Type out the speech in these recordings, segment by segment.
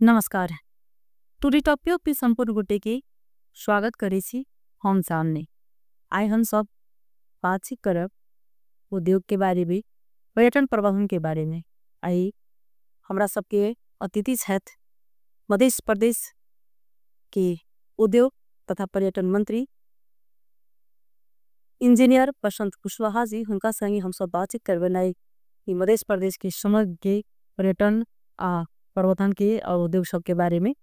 नमस्कार, today topic पे संपूर्ण गोटे के स्वागत करे छी हम सामने। आइ हम सब बातचीत करब उद्योग के बारे में, पर्यटन प्रबंधन के बारे में। आई हमरा सबके अतिथि छथि मध्य प्रदेश के उद्योग तथा पर्यटन मंत्री इंजीनियर बसंत कुशवाहा जी। हुनका संगे हम सब बातचीत करबे मध्य प्रदेश के समग्र के पर्यटन आ प्रबंधन के और उद्योग सब के बारे में।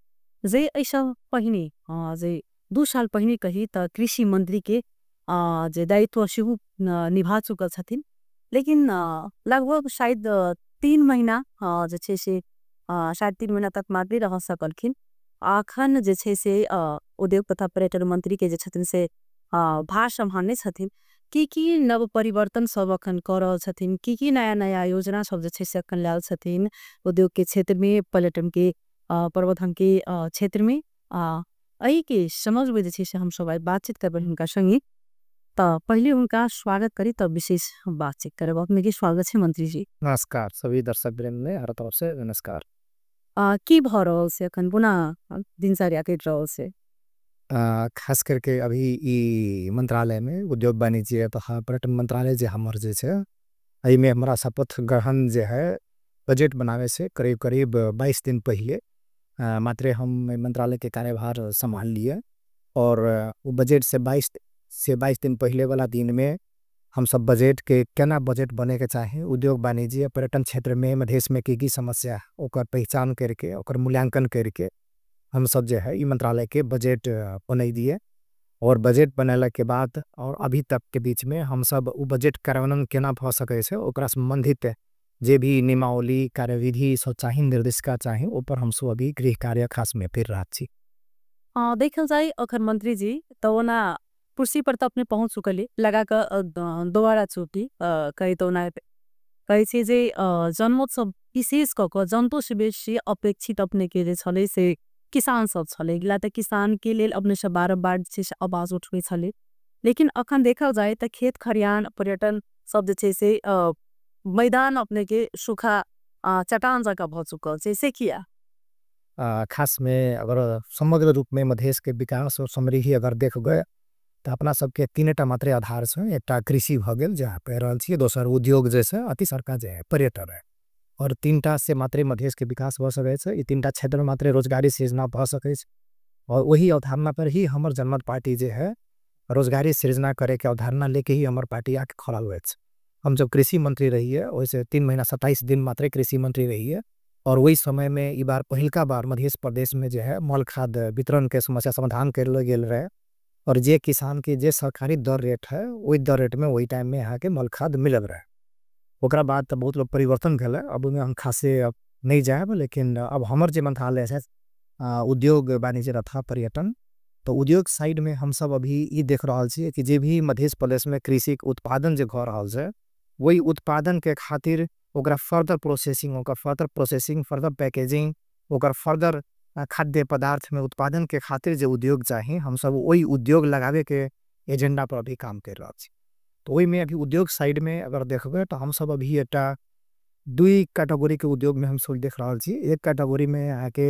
जे ऐसा पहिने जे 2 साल पहिने कही त कृषि मंत्री के जे दायित्व सेहो निभा चुकल छथिन, लेकिन लगभग शायद 3 महीना जे छै से शायद 3 महीना तक मात्र रह सकलखिन। अखन जे छै से उद्योग तथा पर्यटन मंत्री के जे छथिन से भार सम्हारने छथिन। की नव परिवर्तन सब अखन कर रहल छथिन, की नया नया योजना सब जे छै से अखन लायल छथिन उद्योग के क्षेत्र में, पर्यटन के प्रबंधन के क्षेत्र में, एहि के समझ जे छै से हम सब आइ बातचीत करबै हुनका संगे। त पहिले हुनका स्वागत करी तब विशेष बातचीत करब। अपने के स्वागत है मंत्री जी। नमस्कार, सभी दर्शक वृंद में हर तरफ से नमस्कार। की भ रहल छै अखन, पुनः दिनचर्या कटि रहल छै? खास करके अभी ई मंत्रालय में उद्योग वाणिज्य तथा पर्यटन मंत्रालय जे हमर जे छै एहिमे हमरा शपथ ग्रहण जे है बजट बनावे से करीब करीब 22 दिन पहले मात्रे हम मंत्रालय के कार्यभार संभाल लिए। और वो बजट से 22 दिन पहले वाला दिन में हम सब बजट के केना बजट बने के चाहे, उद्योग वाणिज्य पर्यटन क्षेत्र में मधेश में की समस्या ओकर पहचान करके ओकर मूल्यांकन करके हम सब जे है ई मंत्रालय के बजट बना दिए। और बजट बनैला के बाद और अभी तक के बीच में हम सब वो बजट कार्यान्वयन केना भ सकै छै ओकरा संबंधित जे भी नियमावली कार्यविधि सब चाही, निर्देशिका चाही, ऊपर हम सब अभी गृह कार्य खास में फिर रहा छी। देखल जाय अखन मंत्री जी तो ओना कुर्सी पर तो अपने पहुंच चुकली लगा के दोबारा चुटी कही तो ओना कहै छै जे जन्मोत्सव विशेष क के जनतो से बेसी अपेक्षित अपने के जे छलै से किसान सब छलै, गिला त किसान के लेल अपने सब बारम्बार जे छै से आवाज उठबै छलै। लेकिन अखन देखल जाय त खेत खरियान पर्यटन सब जे छै से मैदान अपने के सूखा चट्टान जकाँ भ चुकल छै, से किया? खास में अगर समग्र रूप में मधेश के विकास और समृद्धि अगर देखबै त अपना सबके 3टा मात्रे आधार छै। एकटा कृषि भ गेल जहाँ पे रहल छी, दोसर उद्योग जैसे अति सरकार जे है पर्यटन है, और 3टा से मात्रे मधेश के विकास भ सकै छै। ई 3टा क्षेत्र में मात्रे रोजगारी सृजना भ सकै छै। और वही अवधारणा पर ही हमर जनमत पार्टी जे है रोजगारी सृजना करे के अवधारणा लेके ही हमर पार्टी आके खड़ा हुए छै। हम जब कृषि मंत्री रहिए वैसे 3 महीना 27 दिन मात्रे कृषि मंत्री रहिए, और वही समय में ई बार पहिलका बार मध्य प्रदेश में जे है मल खाद वितरण के समस्या समाधान करल गेल रहे, और जे किसान के जे सरकारी दर रेट है वही दर रेट में वही टाइम में यहाँ के मल खाद मिलल रहे। ओकरा बाद तो बहुत लोग परिवर्तन भेल, अब ओहिमे हम खासे अब नहीं जायब, लेकिन अब हमर जे मंत्रालय है उद्योग वाणिज्य तथा पर्यटन, तो उद्योग साइड में हम सब अभी ई देख रहल छियै कि जे भी मध्य प्रदेश में कृषि उत्पादन जे भऽ रहल छै वही उत्पादन के खातिर ओकरा फर्दर प्रोसेसिंग, ओकर फर्दर प्रोसेसिंग, फर्दर पैकेजिंग, ओकर फर्दर खाद्य पदार्थ में उत्पादन के खातिर जे उद्योग चाही हम सब वही उद्योग लगावे के एजेंडा पर अभी काम कर रहल छी। तो वही में अभी उद्योग साइड में अगर देखबै तो हम सब अभी एकटा 2 कैटेगरी के उद्योग में हम सब देख रहल छी। एक कैटेगरी में अहाँके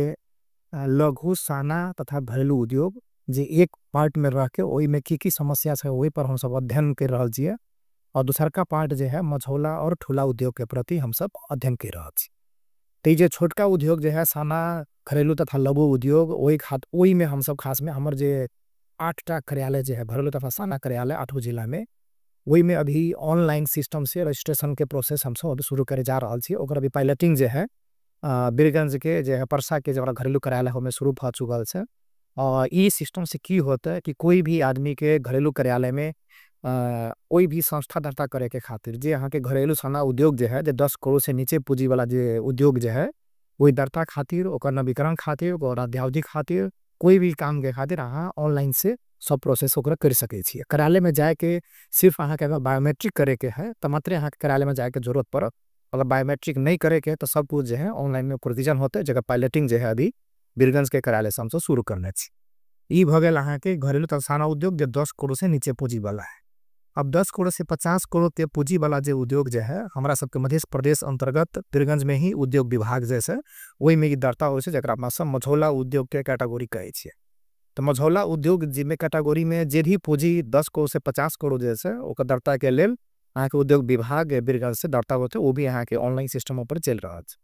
लघु साना तथा घरेलू उद्योग जे एक पार्ट में रह के ओहि में की समस्या छै ओहि पर हम सब अध्ययन कर रहल छियै, और दूसरका पार्ट जे है मझौला और ठुला उद्योग के प्रति हम सब अध्ययन कर रहल छी। तो ई जे छोटका उद्योग जे है साना घरेलू तथा लघु उद्योग ओहि में हम सब खास में हमर जे 8टा कार्यालय जे है घरेलू तथा साना कार्यालय 8 जिला में, वही में अभी ऑनलाइन सिस्टम से रजिस्ट्रेशन के प्रोसेस हम सब अभी शुरू करे जा रहल छी। ओकर अभी पायलटिंग जे है बीरगंज के जे है परसा के जे घरेलू कार्यालय में शुरू भ चुकल छै। और ई सिस्टम से की होता है कि कोई भी आदमी के घरेलू कार्यालय में कोई भी संस्था दर्ता करे के खातिर जे यहाँ के घरेलू साना उद्योग जे है जे 10 करोड़ से नीचे पूंजी वाला जे उद्योग जे है वही दर्ता खातिर, ओकर नवीकरण खातिर, ओकर अद्यावधि खातिर, कोई भी काम के खातिर अहाँ ऑनलाइन से सब प्रोसेस ओकरा कर सकै छियै। कार्यालय में जाके सिर्फ अहाँके अगर बायोमेट्रिक करे के है तो मात्रे अहाँके कार्यालय में जाके जरूरत पड़त, अगर बायोमेट्रिक नहीं करे के है तो सब कुछ जे है ऑनलाइन में प्रोविजन होते, जगह पायलटिंग जे है अभी बीरगंज के कार्यालय से हमसब शुरू करने छी। ई भऽ गेल अहाँके घरेलू तथा साना उद्योग जे 10 करोड़ से नीचे पूंजी वाला है। अब 10 करोड़ से 50 करोड़ के पूंजी वाला जे उद्योग जे है हमरा सबके मध्य प्रदेश अंतर्गत वीरगंज में ही उद्योग विभाग जैसे वही में दर्ता होइ छै, जकरा अपना सब मझौला उद्योग के कैटेगरी कहै छियै। तऽ मझौला उद्योग जिमे कैटेगरी में जे भी पूंजी 10 करोड़ से 50 करोड़ जैसे ओकर दर्ता के लेल अहाँके उद्योग विभाग वीरगंज से दर्ता होते, वो भी अहाँके ऑनलाइन सिस्टम पर चलि रहल छै।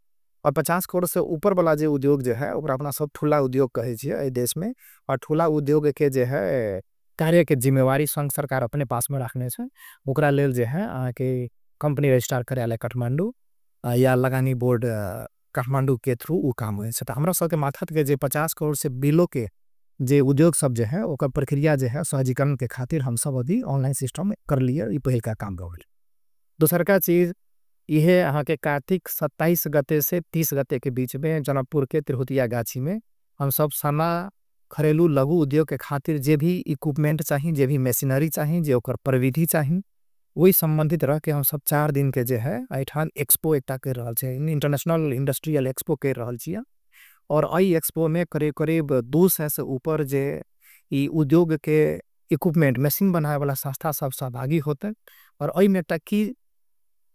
और 50 करोड़ से ऊपर वाला जे उद्योग जे है ओकरा अपना सब ठुला उद्योग कहै छियै एहि देश में। और ठुला उद्योग के जे है कार्य के जिम्मेवारी संघ सरकार अपने पास में रखने छै, ओकरा लेल जे है अहाँके कंपनी रजिस्ट्रार कार्यालय काठमांडू या लगानी बोर्ड काठमांडू के थ्रू वो काम होइ छै। तऽ हमरा सबके माथत के जे 50 करोड़ से बिलो के जे उद्योग सब जे है ओकर प्रक्रिया जे है सहजीकरण के खातिर हम सब अभी ऑनलाइन सिस्टम कर लिए, ई पहिलका काम भऽ गेल। दोसरका चीज इहे अहाँके कार्तिक 27 गते से 30 गते के बीच में जनकपुर के तिरहुतिया गाछी में हम सब सना घरेलू लघु उद्योग के खातिर जे भी इक्विपमेंट चाही, जे भी मशीनरी चाही, जे ओकर प्रविधि चाही, वही संबंधित रह के हम सब 4 दिन के जे है एहिठाम एक्सपो एकटा कर रहल छै, इंटरनेशनल इंडस्ट्रियल एक्सपो कर रहल छियै। और एहि एक्सपो में करीब करीब 200 से ऊपर जे ई उद्योग के इक्विपमेंट मशीन बनाए वाला संस्था सब सहभागी होते। और एहिमे एकटा की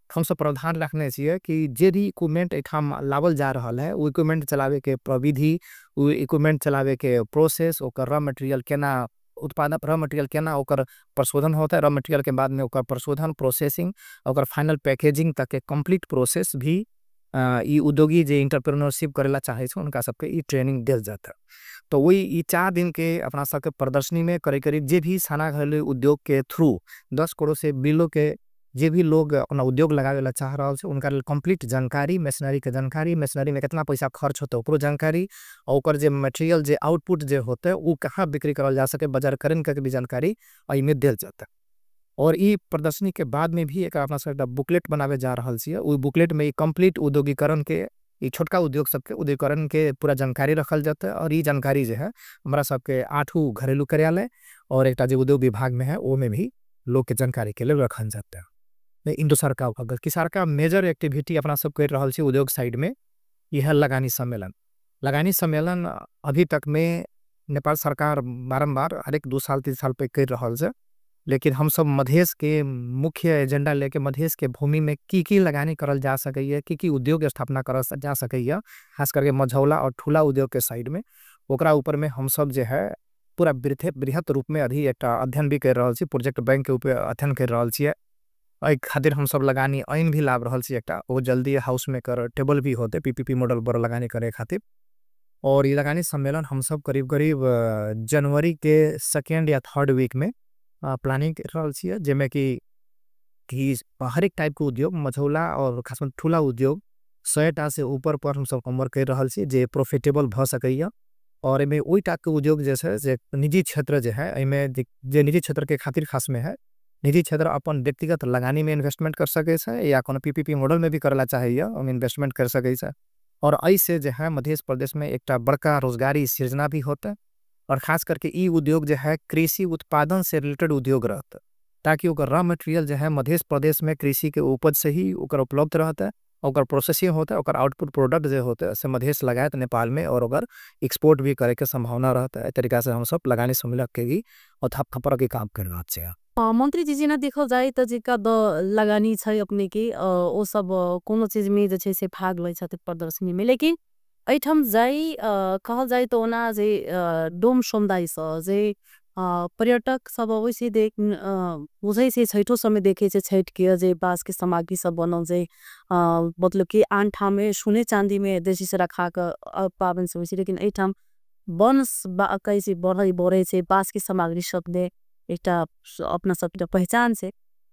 हम सब प्रावधान रखने छियै कि जे भी इक्विपमेंट एहिठाम लावल जा रहल है ओ इक्विपमेंट चलावे के प्रविधि, ओ इक्विपमेंट चलावे के प्रोसेस, ओकर रॉ मटेरियल केना उत्पादन, रॉ मटेरियल केना ओकर प्रशोधन होता है, रॉ मटेरियल के बाद में ओकर प्रशोधन, प्रोसेसिंग, ओकर फाइनल पैकेजिंग तक के कंप्लीट प्रोसेस भी ई उद्योगी जे इंटरप्रेन्योरशिप करेला चाहे छै उनका सबके ई ट्रेनिंग देल जाता। तो वही ई 4 दिन के अपना सबके प्रदर्शनी में करीब करीब जे भी साना घरेलू उद्योग के थ्रू 10 करोड़ से बिलो के जे भी लोग अपना उद्योग लगावे ला चाह रहल छै उनका कंप्लीट जानकारी, मशीनरी के जानकारी, मशीनरी में कितना पैसा खर्च होते ओकरो जानकारी, और ओकर जे मटेरियल जे आउटपुट जे होते वो कहाँ बिक्री करल जा सके, बाजारकरण के भी जानकारी एहिमे देल जाता। और ई प्रदर्शनी के बाद में भी एक अपना सब बुकलेट बनावे जा रहल छियै, ओहि बुकलेट में ई कंप्लीट उद्योगीकरण के, ई छोटका उद्योग सबके उद्योगीकरण के पूरा जानकारी रखल जाता। और ई जानकारी जे है हमरा सबके 8 घरेलू कार्यालय और एकटा जे उद्योग विभाग में है वो में भी लोग के जानकारी के लिए रखल जाता। इन दोसरका भऽ गेल। तेसरका मेजर एक्टिविटी अपना सब कर रहल छी उद्योग साइड में, यह है लगानी सम्मेलन। लगानी सम्मेलन अभी तक में नेपाल सरकार बारम्बार हरेक 2 साल 3 साल पे कर रहल छै, लेकिन हम सब मधेश के मुख्य एजेंडा लेके मधेश के भूमि में की की लगानी करल जा सकैए, की की उद्योग स्थापना करल जा सकैए, खास करके मझौला और ठुला उद्योग के साइड में, ओकरा ऊपर में हम सब जे है पूरा बृहत रूप में अभी एकटा अध्ययन भी कर रहल छी, प्रोजेक्ट बैंक के ऊपर अध्ययन कर रहल छियै। एहि खातिर हम सब लगानी ऐन भी लाभ रहल छी एकटा, ओ जल्दी हाउस में कर टेबल भी होते पीपीपी मॉडल पर लगानी करे खातिर। और ये लगानी सम्मेलन हम सब करीब करीब जनवरी के 2nd या 3rd week में प्लानिंग कर रहल छियै, जेमे कि हरेक टाइप के उद्योग मझौला और खासकर ठुला उद्योग 100 से ऊपर पर हम सब कमर कर रहल छी जे प्रॉफिटेबल भऽ सकैए। और एहिमे ओहि टाइप के उद्योग जे छै जे निजी क्षेत्र जे है एहिमे जे निजी क्षेत्र के खातिर खास में है, निजी क्षेत्र अपन व्यक्तिगत लगानी में इन्वेस्टमेंट कर सकै छै या कोनो पीपीपी मॉडल में भी करला चाहैए ओहिमे इन्वेस्टमेंट कर सकै छै। और एहिसे जे है मध्य प्रदेश में एकटा बड़का रोजगारी सृजना भी होता। और खास करके ई उद्योग जे है कृषि उत्पादन से रिलेटेड उद्योग रहता, ताकि ओकर रॉ मटेरियल जे है मध्य प्रदेश में कृषि के उपज से ही ओकर उपलब्ध रहता, ओकर प्रोसेसिंग होता है, ओकर आउटपुट प्रोडक्ट जे होता है से मधेश लगायत नेपाल में और ओकर एक्सपोर्ट भी करे के संभावना रहता है। तरीका से हम सब लगानी सम्मेलन के भी और थप थपर के काम कर रहा है। मंत्री जी जेना देखल जाए तो जिनका द लगानी छै अपने के, ओ सब कोनो चीज में जे छै से भाग लै छथि प्रदर्शनी में, लेकिन एहिठाम जाई कहल जाए तो ओना जे डोम समुदाय सँ जे पर्यटक सब अबै छै देख बुझै छै छठो समय देखे छै छठ के जे बाँस के सामग्री सब बनल जे मतलब कि आन ठाम में सोने चांदी में देशी से रखा के पाबनि सब होइ छै, लेकिन एहिठाम बंस कहै छै बढ़ै छै बाँस के सामग्री सब दे एकटा अपना सबके पहचान छै,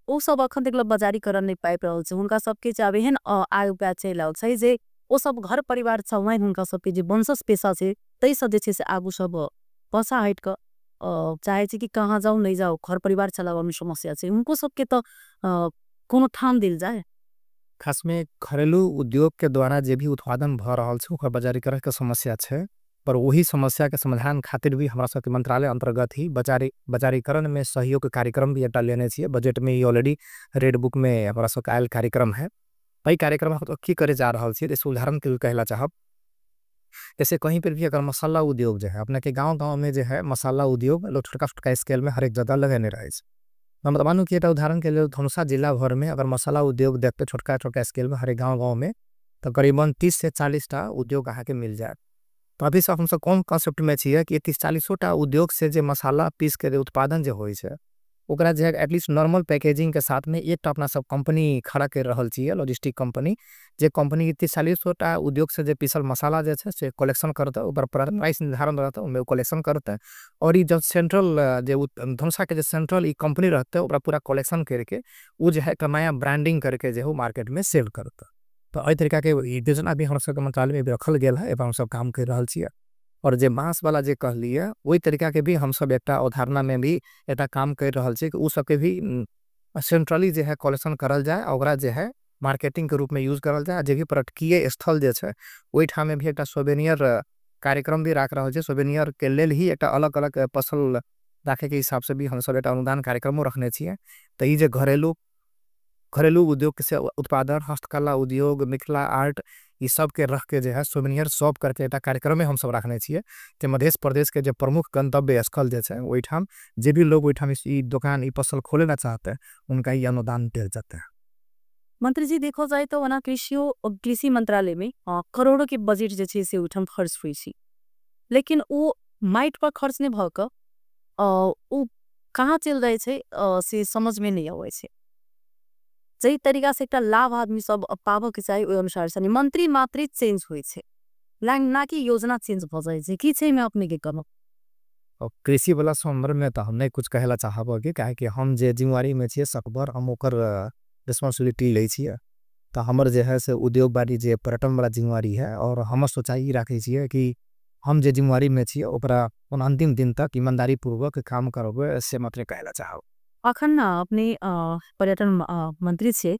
ओ सब अखन तक बजारीकरण नहि पाबि रहल छै। हुनका सबके आब एहन आय उपाय चलि रहल छै जे ओ सब घर परिवार चलाइ हुनका सबके जे वंशज पेशा छै ताहिसँ जे छै से आगू सब पाछा हटि कऽ चाहे छै कि कहाँ जाउ नहि जाउ घर परिवार चलाबऽमे समस्या छै, हुनको सबके तऽ कोनो ठाम देल जाय। खास में घरेलू उद्योग के द्वारा जे भी उत्पादन भऽ रहल छै ओकर बजारीकरण के समस्या छै, पर वही समस्या के समाधान खातिर भी हमरा सबके मंत्रालय अंतर्गत ही बजारीकरण में सहयोग कार्यक्रम भी एकटा लेने छियै। बजट में ही ऑलरेडी रेड बुक में हमरा सबके आयल कार्यक्रम है। एहि कार्यक्रम हम की करे जा रहल छियै जैसे उदाहरण के कहला चाहब, जैसे कहीं पर भी अगर मसाला उद्योग जो है अपने के गाँव गाँव में जो है मसाला उद्योग लोग छोटका छोटका स्केल में हरेक जगह लगेने रहे छै, हम मानू कि एकटा उदाहरण के लेल धनुषा जिला भर में अगर मसाला उद्योग देखते छोटका छोटका स्केल में हरेक गाँव गाँव में तो करीबन 30 से 40 टा उद्योग अहाँके मिल जायत। तो अभी सब हमसब कोन कॉन्सेप्ट में छियै कि 30-40 टा उद्योग से जे मसाला पीस के उत्पादन जे होइ छै ओकरा जे एटलीस्ट नॉर्मल पैकेजिंग के साथ में एकटा अपना सब कंपनी खड़ा कर रहल छियै, लॉजिस्टिक कंपनी, जे कंपनी 30-40 टा उद्योग से जे पीसल मसाला जे छै से कलेक्शन करतै, ओकर प्राइस निर्धारण रहतै, ओहिमे कलेक्शन करतै और ई जब सेंट्रल जे धनुषा के जे सेंट्रल ई कंपनी रहतै ओकरा पूरा कलेक्शन करके ओ जे है नया ब्रांडिंग करके जे है मार्केट में सेल करतै। तो एहि तरीका के योजना भी हमरा सबके मंत्रालय में रखल गेल है एवं हमसब काम कर रहल छियै। और जे बाँस वाला जे कहलियै ओहि तरीका के भी हमसब एकटा अवधारणा में भी एकटा काम कर रहल छियै कि ओ सबके भी सेंट्रली जे है कलेक्शन करल जाय और ओकरा जे है मार्केटिंग के रूप में यूज करल जाय। जे भी पर्यटकीय स्थल जे छै ओहिठाम में भी एकटा सोवेनियर कार्यक्रम भी राख रहल छै, सोवेनियर के लेल ही एकटा अलग अलग पसल राखे के हिसाब से भी हमसब एकटा अनुदान कार्यक्रमो रखने छियै। तो ई जे घरेलू उद्योग से उत्पादन, हस्तकला उद्योग, मिथिला आर्ट, ई सब के रख के जे है सोवेनियर शॉप करके एकटा कार्यक्रम में हमसब रखने छियै जे मध्य प्रदेश के जे प्रमुख गंतव्य स्थल जे छै ओहिठाम जे भी लोग ओहिठाम ई दोकान ई पसल खोले ना चाहते हैं उनका ई अनुदान देल जाता है। मंत्री जी देखो जाए तो वना कृषि मंत्रालय में करोड़ों के बजट जे छै से ओहिठाम खर्च होइ छै, लेकिन वो माइट पर खर्च नहीं भऽ कऽ ओ कहाँ चलि जाइ छै से समझ में नहीं अबै छै। जाहि तरीका से एकटा लाभ आदमी सब पाबऽ के चाही ओहि अनुसार से मंत्री मात्र चेंज होइ छै ना कि योजना चेंज भऽ जाइ छै। की छै में अपने के कहब? कृषि वाला संदर्भ में तो हम नहीं कुछ कहला चाहब कि काहे कि हम जे जिम्मेवारी में छियै सकबर हम ओकर रिस्पॉन्सिबिलिटी लै छियै। तो हमर जे है से उद्योग बाड़ी जे पर्यटन वाला जिम्मेवारी है और हम सोचाई राखै छियै कि हम जे जिम्मेवारी में छियै ओकरा अंतिम दिन तक ईमानदारी पूर्वक काम करबै, से मात्र कहला चाहब। अखन ना अपने पर्यटन मंत्री छियै,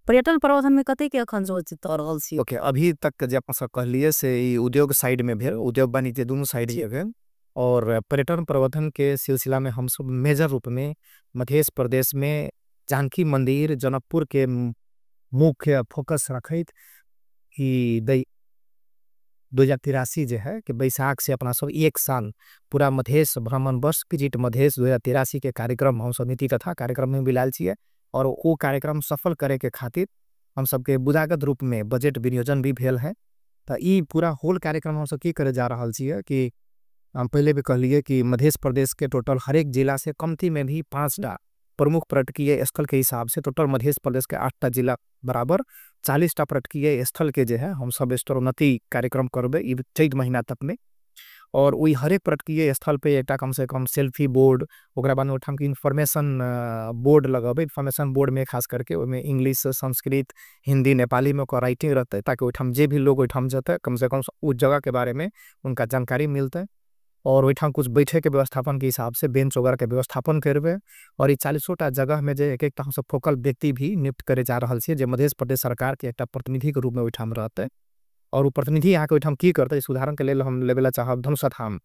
पर्यटन प्रवर्धन में कते के अखन जो दऽ रहल छियै? ओके, अभी तक जे अपन सब कहलियै से ई उद्योग साइड में भेल, उद्योग वाणिज्य दुनू साइड जे भेल और पर्यटन प्रवर्धन के सिलसिला में हम सब मेजर रूप में मध्य प्रदेश में जानकी मंदिर जनकपुर के मुख्य फोकस रखैत ई 2083 जे है कि बैसाख से अपना सब एक साल पूरा मधेश भ्रमण वर्ष विजिट मधेश 2083 के कार्यक्रम हम सब नीति तथा कार्यक्रम में मिलायल छियै और वो कार्यक्रम सफल करे के खातिर हम सबके बुदागत रूप में बजट विनियोजन भी भेल है। तो ई पूरा होल कार्यक्रम हम सब की करे जा रहल छियै कि हम पहले भी कहलिए कि मध्य प्रदेश के टोटल हरेक जिला से कमती में भी 5 टा प्रमुख पर्यटकीय स्थल के हिसाब से टोटल मध्य प्रदेश के 8 टा जिला बराबर 40 टा पर्यटकीय स्थल के जे है हम सब स्तरोन्नति कार्यक्रम करबै ई चैत महीना तक में। और वही हरेक पर्यटकीय स्थल पे एकटा कम से कम सेल्फी बोर्ड, ओकरा बाद ओहिठाम के इन्फॉर्मेशन बोर्ड लगबै। इन्फॉर्मेशन बोर्ड में खास करके ओहिमे इंग्लिश, संस्कृत, हिंदी, नेपाली में ओकर राइटिंग रहतै ताकि ओहिठाम जे भी लोग ओहिठाम जेतै कम से कम उस जगह के बारे में उनका जानकारी मिलतै। और ओहिठाम कुछ बैठे के व्यवस्थापन के हिसाब से बेंच वगैरह के व्यवस्थापन करबै और ई 40 टा जगह में जे एक एक हमसब फोकल व्यक्ति भी नियुक्त करे जा रहल छियै जे मध्य प्रदेश सरकार के एकटा प्रतिनिधि के रूप में ओहिठाम रहतै। और वो प्रतिनिधि यहाँ के ओहिठाम की करतै, इस उदाहरण के लेल हम लेबे ला चाहब धनुषा धाम।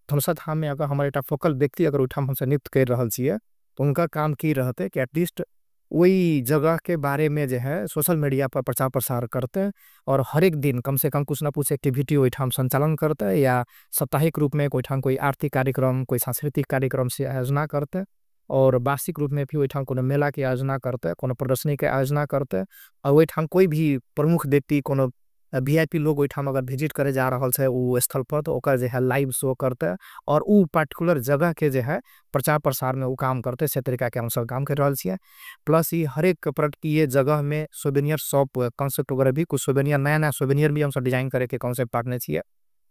धनुषा धाम में अगर हमर एकटा फोकल व्यक्ति अगर ओहिठाम हमसब नियुक्त कर रहल छियै तो उनका काम की रहतै कि एटलीस्ट वही जगह के बारे में जे है सोशल मीडिया पर प्रचार प्रसार करते और हर एक दिन कम से कम कुछ ना कुछ एक्टिविटी ओहिठाम संचालन करते या साप्ताहिक रूप में ओहिठाम कोई आर्थिक कार्यक्रम, कोई सांस्कृतिक कार्यक्रम से आयोजना करते और वार्षिक रूप में भी ओहिठाम कोनो मेला के आयोजना करते, कोनो प्रदर्शनी के आयोजना करते और ओहिठाम कोई भी प्रमुख व्यक्ति, कोनो वीआईपी लोग ओहिठाम अगर विजिट करे जा रहल छै उ स्थल पर तो ओकर जे है लाइव शो करते और उ पर्टिकुलर जगह के जे है प्रचार प्रसार में उ काम करते, से तरीका के हमसब काम कर रहल छियै। प्लस ई हरेक पर्यटकीय जगह में सोवेनियर शॉप कॉन्सेप्ट वगैरह भी कुछ सोवेनियर, नया नया सोवेनियर भी हमसब डिजाइन करे के कॉन्सेप्ट राखने छियै।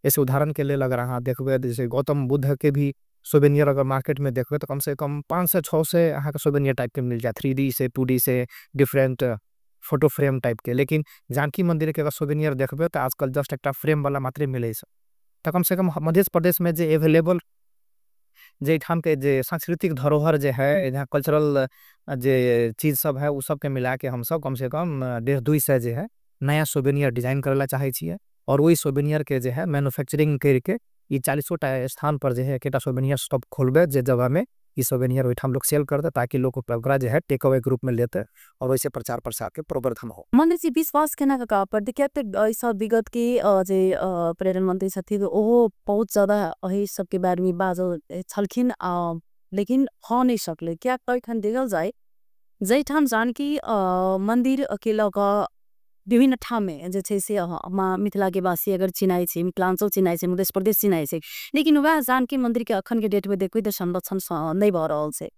ऐसे उदाहरण के लेल अगर अहाँ देखबै जैसे गौतम बुद्ध के भी सोवेनियर अगर मार्केट में देखबै तो कम से कम 5 से 6 से अहाँके सोवेनियर टाइप के मिल जायत, 3D से 2D से डिफरेंट फोटो फ्रेम टाइप के। लेकिन जानकी मंदिर के अगर सोवेनियर देखबै तो आजकल जस्ट एकटा फ्रेम वाला मात्रे मिलै छै। तो कम से कम मध्य प्रदेश में जे एवेलेबल जे एहिठाम के जे सांस्कृतिक धरोहर जे है, यहाँ कल्चरल जे चीज सब है उ सब के मिला के हमसब कम से कम 150-200 से जे है नया सोवेनियर डिजाइन करे ला चाहै छियै और वही सोवेनियर के जे है मैन्युफैक्चरिंग करके ई 40 टा स्थान पर जे है एकटा सोवेनियर शॉप खोलबै जे जगह में ई सोवेनियर ओहिठाम लोग सेल करते ताकि लोग ओकरा जे है टेक अवे के रूप में लेते और वैसे प्रचार प्रसार के प्रवर्धन हो। मंत्री जी विश्वास केना कऽ पर देखिए तऽ सब विगत के जे पर्यटन मंत्री छथिन ओहो बहुत ज्यादा एहि सबके बारे में बाजल छलखिन आ लेकिन हो नहि सकलै। किया एहिठाम देखल जाय जाहिठाम जानकी मंदिर के लऽ कऽ विभिन्न ठाममे जे छै से मिथिलाके वासी अगर चिनाइ छै, मिथिलाञ्चल चिनाइ छै, मध्य प्रदेश चिनाइ छै, लेकिन वएह जानकी मंदिर के अखन के डेटमे देखबै तऽ संरक्षण नहि भऽ रहल छै।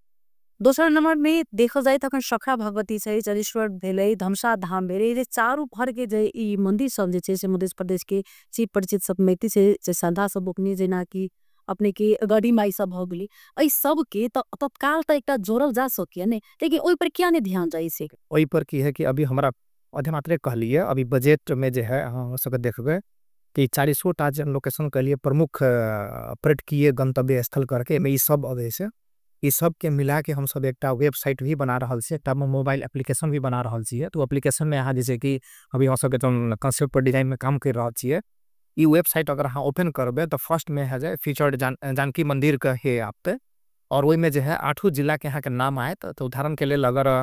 दोसर नंबरमे देखल जाय तऽ अखन सखरा भगवती छै, जलेश्वर भेलै, धमसा धाम भेलै, जे चारू भरके जे ई मंदिर सब जे छै से मध्य प्रदेश के चिर परिचित सब व्यक्ति छै, जे श्रद्धा सब ओखनी जेनाकि अपने के गढ़ी माई सब भऽ गेलै, एहि सबके तऽ तत्काल तऽ एकटा जोड़ल जा सकैए ने, लेकिन ओहि पर किया नहि ध्यान जाइ छै? ओहि पर की है कि अभी हमरा अधे मात्रे कहलिए अभी बजट में जे है अहाँ सबके देखबै कि 40टा जे लोकेशन कहलिए प्रमुख पर्यटकीय गंतव्य स्थल करके एहिमे ई सब अबै छै। ई सब के मिला के हम सब एकटा वेबसाइट भी बना रहल छियै, एकटा मोबाइल एप्लीकेशन भी बना रहल छियै। तो एप्लीकेशन में अहाँ जैसे कि अभी हम सबके कंसेप्ट पर डिजाइन में काम कर रहल छियै। ई वेबसाइट अगर अहाँ ओपन करबै तऽ फर्स्ट में है जे फीचर्ड जानकी मंदिर के है आपते, और ओहिमे जे है 8 जिला के अहाँ के नाम आयत। तो उदाहरण के लेल अगर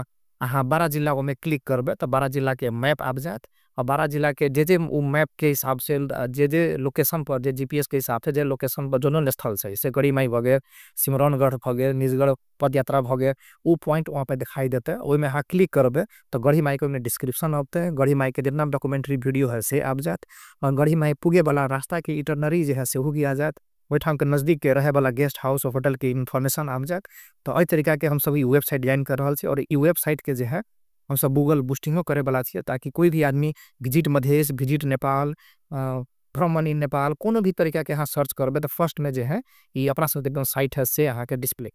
अहाँ 12 जिला ओहिमे क्लिक करबै तऽ 12 जिला के मैप आबि जायत, और 12 जिला के जे जे उ मैप के हिसाब से जे जे लोकेशन पर जे GPS के हिसाब से जे लोकेशन पर जोन स्थल छै, जैसे गढ़ीमाई भऽ गेल, सिमरौनगढ़ भऽ गेल, निजगढ़ पदयात्रा भऽ गेल, उ पॉइंट वहाँ पे दिखाई देतै। ओहिमे अहाँ क्लिक करबै तऽ गढ़ीमाई के ओहिमे डिस्क्रिप्शन अबतै, गढ़ीमाई के जितना डॉक्यूमेंट्री वीडियो है से आबि जायत, और गढ़ीमाई पुगे वाला रास्ता के इटरनरी जे है सेहो भी आ जायत, ओहिठाम के नजदीक के रहे वाला गेस्ट हाउस और होटल के इन्फॉर्मेशन आबि जायत। तऽ एहि तरीका के हम सब ई वेबसाइट डिजाइन कर रहल छी, और ई वेबसाइट के जे है हम सब गूगल बूस्टिंगो करे वाला छियै, ताकि कोई भी आदमी विजिट मधेश, विजिट नेपाल, भ्रमण इन नेपाल, कोनो भी तरीका के अहाँ सर्च करबै तऽ फर्स्ट में जे है ई अपना सब एकदम साइट है से अहाँ के डिस्प्ले।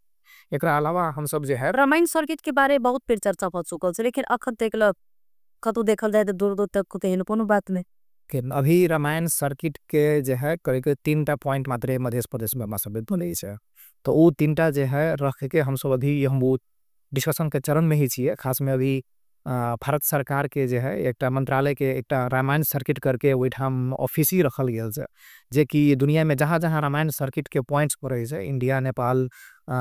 एकरा अलावा हम सब जे है रामायण सर्किट के बारे बहुत बेर चर्चा भऽ चुकल छै, लेकिन अखन तक कतौ देखल जाय तऽ दूर दूर तक एहन कोनो बात नहि। अभी रामायण सर्किट के जे है करीब 3टा पॉइंट मात्र मध्य प्रदेश में हमरा सब बनै छै, तो वो 3टा जे है रख के हम सब अभी हम वो डिस्कशन के चरण में ही छियै। खास में अभी भारत सरकार के जे है एकटा मंत्रालय के एकटा रामायण सर्किट करके ओहिठाम ऑफिस ही रखल गेल छै, जे कि दुनिया में जहाँ जहाँ रामायण सर्किट के पॉइंट्स पड़ै छै, इंडिया, नेपाल,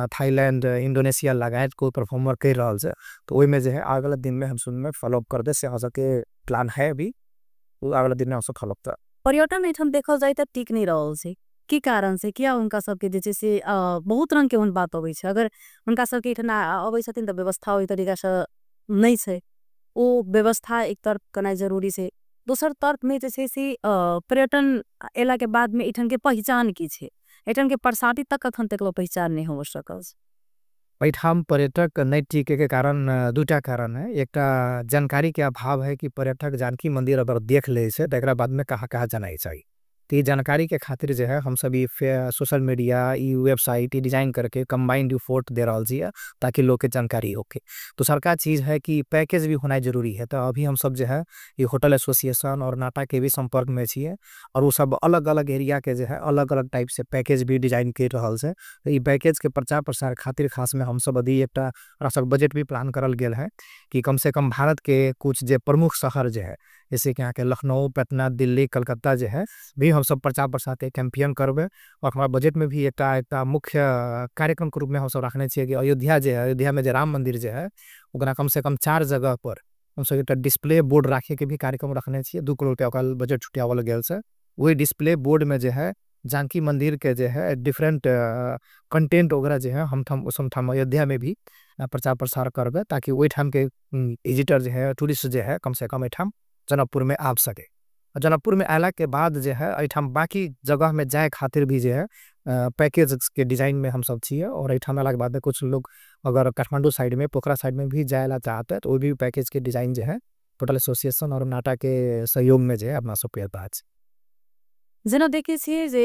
थाईलैंड, इंडोनेशिया लगायत कोई परफॉर्मर कर रहल छै, तो ओहिमे जे है आगला दिन में हम सब में फॉलोअप कर दे से अहाँ सबके प्लान है अभी, वो आगला दिन में हम सब फॉलोअप कर। पर्यटन एहिठाम देखल जाय तऽ टिक नहि रहल छै, की कारण से? किया हुनका सबके जे छै से बहुत रंग के ओहन बात अबै छै, अगर हुनका सबके एहिठाम अबै छथिन तऽ व्यवस्था ओहि तरीका से नहि छै, ओ व्यवस्था एक तरफ करनाइ जरूरी छै। दोसर तरफ में जे छै से पर्यटन एला के बाद में एहिठाम के पहिचान की छै, एहिठाम के प्रसादी तक अखन तक पहिचान नहि हो सकल छै। एहिठाम पर्यटक नहि टिके के कारण 2टा कारण है। एकटा जानकारी के अभाव है कि पर्यटक जानकी मंदिर अगर देख ले छै तऽ एकरा बाद में कहाँ कहाँ जाना चाहिए, तो ये जानकारी के खातिर जे है हम सब ई सोशल मीडिया, ई वेबसाइट, ई डिजाइन करके कंबाइंड रिपोर्ट दे रहल छियै ताकि लोग के जानकारी होके। तो सरकार चीज़ है कि पैकेज भी होना जरूरी है, तो अभी हम सब जे है ये होटल एसोसिएशन और नाटा के भी संपर्क में छियै, और वो सब अलग अलग एरिया के जे है अलग अलग टाइप से पैकेज भी डिजाइन कर रहल छै। तो ई पैकेज के प्रचार प्रसार खातिर खास में हम सब अभी एकटा बजट भी प्लान करल गेल है कि कम से कम भारत के कुछ जे प्रमुख शहर जे है, जैसे कि यहाँ के लखनऊ, पटना, दिल्ली, कलकत्ता जे है भी हम सब प्रचार प्रसार के कैंपियन करबै। और हमारा बजट में भी एकटा एकटा मुख्य कार्यक्रम के रूप में हम सब रखने छियै कि अयोध्या जे है, अयोध्या में जे राम मंदिर जे है ओकरा कम से कम 4 जगह पर हम सब एकटा डिस्प्ले बोर्ड राखे के भी कार्यक्रम रखने छियै। 2 करोड़ रुपया ओकरा बजट छुटियावल गेल छै। वही डिस्प्ले बोर्ड में जे है जानकी मंदिर के जे है डिफरेंट कंटेंट वगैरह जे है हम ठाम अयोध्या में भी प्रचार प्रसार करबै, ताकि ओहि ठाम के विजिटर जे है, टूरिस्ट जे है कम से कम एहिठाम जनकपुर में आबि सके। जनकपुर में आला के बाद जे है एहिठाम बाकी जगह में जाए खातिर भी जे है पैकेज के डिजाइन में हम सब छियै, और एहिठाम आला के बाद में कुछ लोग अगर काठमांडू साइड में, पोखरा साइड में भी जाए ला चाहते हैं तो वो भी पैकेज के डिजाइन जे है होटल एसोसिएशन और नाटा के सहयोग में जे है अपना सब के पास। जेना देखै छियै जे